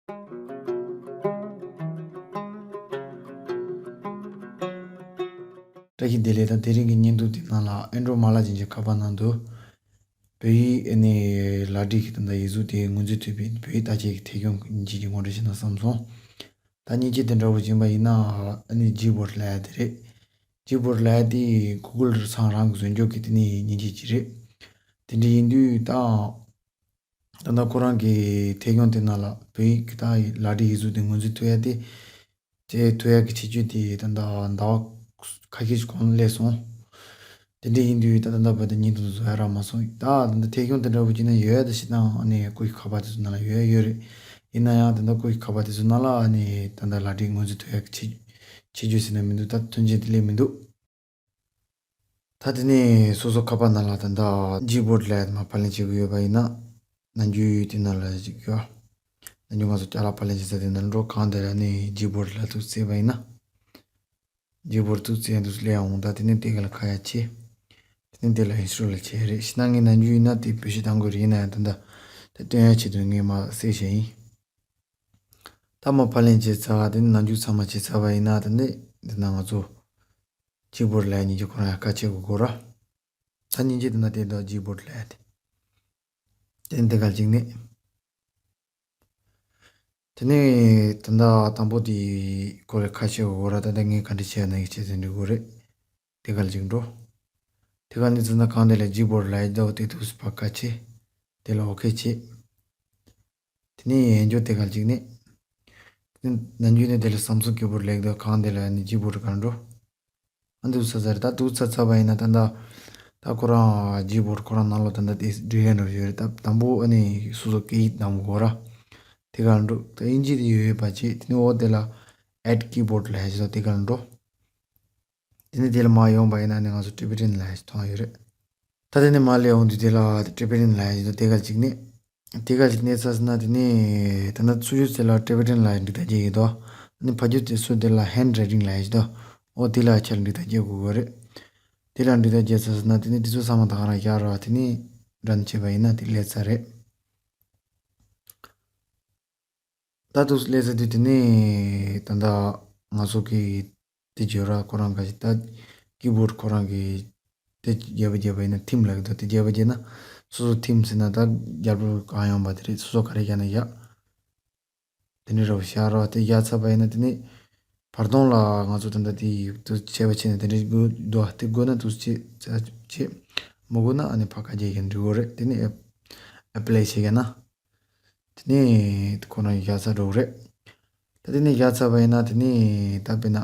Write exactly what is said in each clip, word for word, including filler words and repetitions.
བཀྲ་ཤིས་བདེ་ལེགས། ད་དེ་རིང་གི་བརྙན་ཐུང་དེ་ནང་ལ་ཨེན་ཌྲོ་མ་ལགས་ཀྱི་ཁ་པར་ནང་དུ་བོད་ཡིག་ཨ་ནི་ལག་བྲིས་ཀྱི་ད་ལྟ་ཡིག་གཟུགས་དེ་ངོས་འཛིན་ཐུབ་པའི་བོད་ཡིག་བརྟག་དཔྱད་ཀྱི་ཐད་སྐྱོང་གི་མཉེན་ཆས་ཀྱི་ངོ་སྤྲོད་བྱས་ན་བསམ་སོང་། ད་མཉེན་ཆས་དེ་འདྲ་བོ་ཡིན་པ་ཡིན་ན་ཨ་ནི་ཇི་བོཌ་ལབ་ཡ་དེ་རེད། ཇི་བོཌ་ལབ་ཡ་དེ་གུ་གུལ་ཚང་རང་གི་བཟོ་འཇོག་གི་དེ་ནི་མཉེན་ཆས་ཅིག་རེད། དེ་འདྲ་ཡིན་དུས་ད། ད་ལྟ་ཁོ་རང་གི་ཐད་སྐྱོང་དེ་ནང་ལ་བོད་ཡིག་གི་ད་ལག་བྲིས་ཡིག་གཟུགས་དེ་ངོས་འཛིན་ཐུབ་ཡ་དེ། དེ་ཐུབ་ཡ་གི་ཁྱད་ཆོས་དེ་ད་ལྟ་ཟླ་བ་ཁ་ཤས་ཤིག་གོང་ལ་སླེབས་སོང་། དེ་འདྲ་ཡིན་དུས་ད་ད་ལྟ་བར་དུ་བརྙན་ཐུང་བཟོ་ཡ་རག་མ་སོང་། ད་ད་ལྟ་ཐད་སྐྱོང་དེ་འདྲ་བོ་བྱས་ན་ཡོད་ཡ་ད་ཞེ་དྲག་ཨ་ནི་སྐུ་ཡི་ཁ་པར་དེ་ཚོ་ནང་ལ་ཡོད་ཡ་ཡོད་རེད། ཡིན་ན་ཡང་ད་ལྟ་སྐུ་ཡི་ཁ་པར་དེ་ཚོ་ནང་ལ་ཨ་ནི་ད་ལྟ་ལག་བྲིས་ངོས་འཛིན་ཐུབ་ཡ་གི་ཁྱད་ཁྱད་ཆོས་ཟེར་ན་མི་འདུག་ད་མཐུན་རྐྱེན་དེ་སླེབས་མི་འདུག་ད་དེ་ནས་སོ་སོ་ཁ་པར་ནང་ལ་ད་ལྟ་ཇི་བོཌ་ལབ་ཡ་དེ་མར་ཕབ་ལེན་བྱེད་དགོས་ཡོད་པ་ཡིན་ན། ནམ་རྒྱུན་དེ་ནང་ལ་ཅིག་ཡོད། ནམ་རྒྱུན་ང་ཚོ་ཅ་ལག་ཕབ་ལེན་བྱེད་ས་དེ་ནང་འགྲོ། གང་དེ་ལ་ནི་ཇི་བོཌ་ལབ་འདུག་བཙལ་བ་ཡིན་ན། ཇི་བོཌ་འདུག་བཙལ་འདུག་སླེབས་ཡོང་། ད་དེ་ནས་དེ་ག་ལ་ཁ་ཡ་བྱེད། དེ་ནས་དེ་ལ་ཨིན་སི་ཊོལ་ལ་བྱེད་རེད། ཤི་ན་ངས་ནམ་རྒྱུན་ཡིན་ན་དེ་བེད་སྤྱོད་གཏང་དགོས་རེད། ཡིན་ན་ཡང་ད་ལྟ་དེ་སྟོན་ཡ་ཆེད་དུ་ངས་མར་བཙལ་བྱས་ཡིན། ད་མར་ཕབ་ལེན་བྱས་ཚར། དེ་ནས་ནམ་རྒྱུན་ཚང་མ་བྱས་ཚར་བ་ཡིན་ན་དེ་ནས་འདི་ན་ང་ཚོ། ཇི་བོཌ་ལབ་ཡ་མཉེན་ཆས་ཁོ་རང་ཡ་ཁ་ཕྱེ་དགོས་དགོས་ར། ད་མཉེན་ཆས་དེ་ན་དེ་དོ་ཇི་བོཌ་ལབ་ཡ་དེ། དེ་འདི་ག་ལ་གཅིག་ནས། དེ་ནས་ད་ལྟ་དང་པོ་དེ་ཁོ་རེ་ཁ་ཕྱེ་དགོས་དགོས་ར། ད་ལྟ་ངས་ག་འདྲ་བྱས་ན་ཡིག་ཆ་དེ་འདྲ་དགོས་རེད། དེ་ག་ལ་གཅིག་འགྲོ། དེ་ག་ནས་ཚུར་ན་གང་དེ་ལ་ཇི་བོཌ་ལབ་ཡ་དོ་དེ་དུས་ཕར་ཁ་ཕྱེ། དེ་ལ་ཨོ་ཁེ་བྱེད། དེ་ནས་ཡན་ཇོ་དེ་ག་ལ་གཅིག་ནས། དེ་ནས་ནམ་རྒྱུན་ནས་དེ་ལ་སམ་སུང་ཀི་བོཌ་ལབ་དུས་གང་དེ་ལ་ནི་ཇི་བོཌ་ག་རེ་འགྲོ། ཨ་འདུག་ཚ་ཚ་རེད། ད་འདུག་ཚ་ཚ་བ་ཡིན་ན་ད་ལྟ། ད་ཁོ་རང་ཇི་བོཌ་ཁོ་རང་ནང་ལོགས་ད་ལྟ་དེ་འབྲི་ཡ་འགྲོ་ཡོད་རེད། ད་དང་པོ་ཨ་ནི་སོ་སོ་སྐད་ཡིག་གདམ་དགོས་ར། དེ་ག་རེ་འགྲོ། ད་དབྱིན་ཇི་དེ་ཡོད་ཡོད་པ་བྱེད། དེ་ནས་འོ་དེ་ལ་add keyboard ལབ་ཡ་ཞིག་དང་དེ་ག་རེ་འགྲོ། དེ་ནས་དེ་ལ་མར་ཡོང་བ་ཡིན་ན་ནི་ང་ཚོ་ཊི་བེ་ཊན་ལབ་ཡ་ཞིག་མཐོང་ཡོད་རེད། ད་དེ་ནས་མར་སླེབས་ཡོང་དུས་དེ་ལ་ཊི་བེ་ཊན་ལབ་ཡ་ཞིག་དང་དེ་ག་ཅིག་ནས། དེ་ག་ཅིག་གནས་ཚར་ཟིན་ན་དེ་ནས་ད་ནི་ཚུར་ཡོད་ཚད་ལ་ཊི་བེ་ཊན་ལ་འབྲི་སྟངས་བརྒྱབ་ཡོད་དོ། ཨ་ནི་ཕར་ཡོད་ཚད་སུ་དེ་ལ་ཧེན་ཌི་རའི་ཊིང་ལབ་ཡ་ཞིག་དོ། འོ་དེ་ལ་ཆ་ལ་འབྲི་སྟངས་བརྒྱབ་དགོས་དགོས་རེད། དེ་ལ་འབྲི་སྟངས་བརྒྱབ་ཚར་ཟིན་ན་དེ་ནས་དེ་ཚོ་ཚང་མ་ད་ག་རང་བཞག་རོགས། དེ་ནས་རན་བྱས་པ་ཡིན་ན་དེ་སླེབས་ཚར་རེད། ད་དུ་སླེབས་ཚར་དུས་དེ་ནས་ད་ལྟ་ང་ཚོ་གི་དེ་བརྗོད་ར་ཁོ་རང་ག་ཞིག་ད་ཀི་བོཌ་ཁོ་རང་གི་དེ་རྒྱབ་པ་རྒྱབ་པ་ཡིན་ན་ཐིམ་ལབ་ཀྱི་འདུག་དེ་རྒྱབ་པ་རྒྱབ་ན་སོ་སོ་ཐིམ་ཟེར་ན་ད་རྒྱབ་ལོགས་གང་ཡོང་པ་དེ་རེད། སོ་སོ་ག་རེ་བཞག་ན་བཞག་དེ་འདྲ་ར་བཞག་ར། དེ་བཞག་ཚར་བ་ཡིན་ན་དེ་ནས་བར་སྟོང་ལ་ང་ཚོ་ད་ལྟ་དེ་དུ་བྱས་པ་བྱས་ན་དེ་འདྲ་དགོས་འདུག་དེ་དགོས་ན་དུ་བྱེད་བྱེད། མ་དགོས་ན་ཨ་ནི་ཕར་ཁ་རྒྱག་གི་འགྲིག་གི་རེད། དེ་ནས་ཨེ་ཨེ་པི་ལའི་བྱེད་ཀྱི་ན། དེ་ནས་ཁོ་རང་བཞག་ཚར་འགྲོ་གི་རེད། ད་དེ་ནས་བཞག་ཚར་བ་ཡིན་ན་དེ་ནས་ད་དཔེར་ན།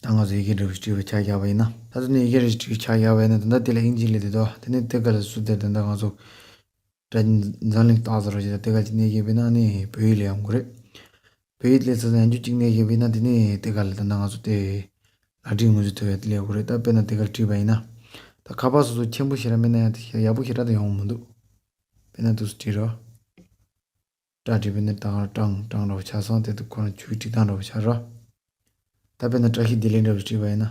ད་ང་ཚོ་ཡི་གེ་འདྲ་བོ་ཞིག་བྲིས་པའི་ཆ་བཞག་པ་ཡིན་ན། ད་དེ་ནས་ཡི་གེ་འདྲ་བོ་ཞིག་བྲིས་ཆ་བཞག་པ་ཡིན་ན་ད་ལྟ་དེ་ལ་དབྱིན་ཇི་ལབ་ཀྱི་འདུག་དེ་ནས་དེ་ག་ལ་སུ་དེ་ད་ལྟ་ང་ཚོ་སྒྲ་འཛམ་གླིང་རྟགས་བཟོ་རོགས་བྱེད། ད་དེ་ག་ཅིག་གནས་ཀྱི་ཡིན་ན་ཨ་ནི་བོད་ཡིག་ལ་ཡོང་གི་རེད། བོད་ཡིག་སླེབས་ཚར་ན་ཡང་འཇུག་གཅིག་གནས་ཀྱི་ཡིན་ན་དེ་ནས་དེ་ག་ལ་ད་ལྟ་ང་ཚོ་དེ་ལག་བྲིས་ངོས་འཛིན་ཐུབ་པའི་སླེབས་དགོས་རེད། ད་དཔེར་ན་དེ་ག་ལ་བྲིས་པ་ཡིན་ན། ད་ཁ་པར་སོ་སོ་ཆེན་པོ་ཞེ་དྲག་མེད་ན་ཡང་དེ་ཡག་པོ་ཞེ་དྲག་ད་ཡོང་མི་འདུག་དཔེར་ན་དུ་བྲིས་རོགས། སྒྲ་བྲིས་པ་ནི་ད་ག་རང་ཀྲང་ཀྲང་འདྲ་བོ་ཆགས་སོང་། དེ་དུས་ཁོ་རང་ཆུའི་བྲིས་སྟངས་འདྲ་བོ་ཆགས་རོ། ད་དཔེར་ན་བཀྲ་ཤིས་བདེ་ལེགས་འདྲ་བོ་བྲིས་པ་ཡིན་ན།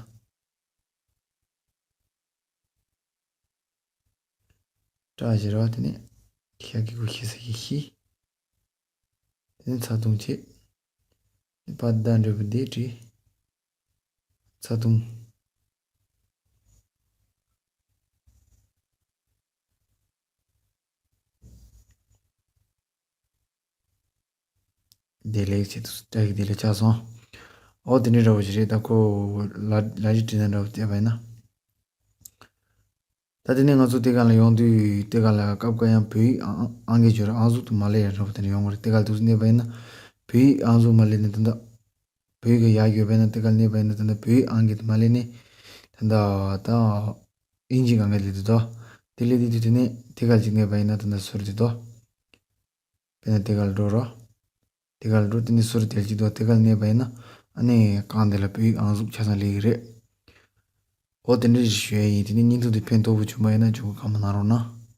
བཀྲ་ཞེས་རོ། དེ་ནས་ཤ་གི་གུ་ཤི་ས་ཀྱི་ཤི། དེ་ནས་ཚ་གདུང་བྱེད། པ་ད་འདྲ་བོ་བདེ་བྲིས། ཚ་གདུང་། བདེ་ལེགས་ཆེད་དུ་བཀྲ་ཤིས་བདེ་ལེགས་ཆགས་སོང་། ཨོ་དེ་འདྲའི་འདྲ་བོ་ཞིག་རེད། ད་ཁོ་ལ་ལ་རི་བྲིས་ན་འདྲ་བོ་བལྟས་པ་ཡིན་ན། ད་དེ་ནས་ང་ཚོ་དེ་ག་ལ་ཡོང་དུས་དེ་ག་ལ་སྐབས་འགའ་ཡང་བོད་ཡིག་ཨང་ཨང་ཀི་བརྗོད་ར་ཨང་གཟུགས་དུ་མ་སླེབས་ཡ་འདྲ་བོ་དེ་འདྲ་ཡོང་གི་རེད། དེ་ག་ལ་དུས་སུ་གནས་པ་ཡིན་ན་བོད་ཡིག་ཨང་གཟུགས་མ་སླེབས་ནས་ད་ལྟ་བོད་ཡིག་གི་ཡར་ཡོད་པ་ཡིན་ན་དེ་ག་ལ་གནས་པ་ཡིན་ན་ད་ལྟ་བོད་ཡིག་ཨང་ཀི་དུ་མ་སླེབས་ནས་ད་ལྟ་ད་དབྱིན་ཇི་གི་ཨང་ཀི་སླེབས་དུས་དོ། དེ་སླེབས་དུས་དེ་ནས་དེ་ག་ལ་ཅིག་གནས་པ་ཡིན་ན་ད་ལྟ་ཟུར་དུ་དོ། དཔེར་ན་དེ་ག་ལ་འགྲོ་རོགས། དེ་ག་ལ་འགྲོ། དེ་ནས་ཟུར་དལ་གྱི་འདུག་དེ་ག་ལ་གནས་པ་ཡིན་ན་ཨ་ནི་རྐང་དེ་ལ་བོད་ཡིག་ཨང་གཟུགས་ཆ་ཚང་སླེབས་ཀྱི་རེད། འོ་དེ་འདྲ་ཞིག་ཞུ་ཡ་ཡིན། དེ་ནས་བརྙན་ཐུང་དེ་ཕན་ཐོགས་པོ་བྱུང་པ་ཡིན་ན་ཆོག་གི། ཁ་མ་ན་རོགས་གནང་།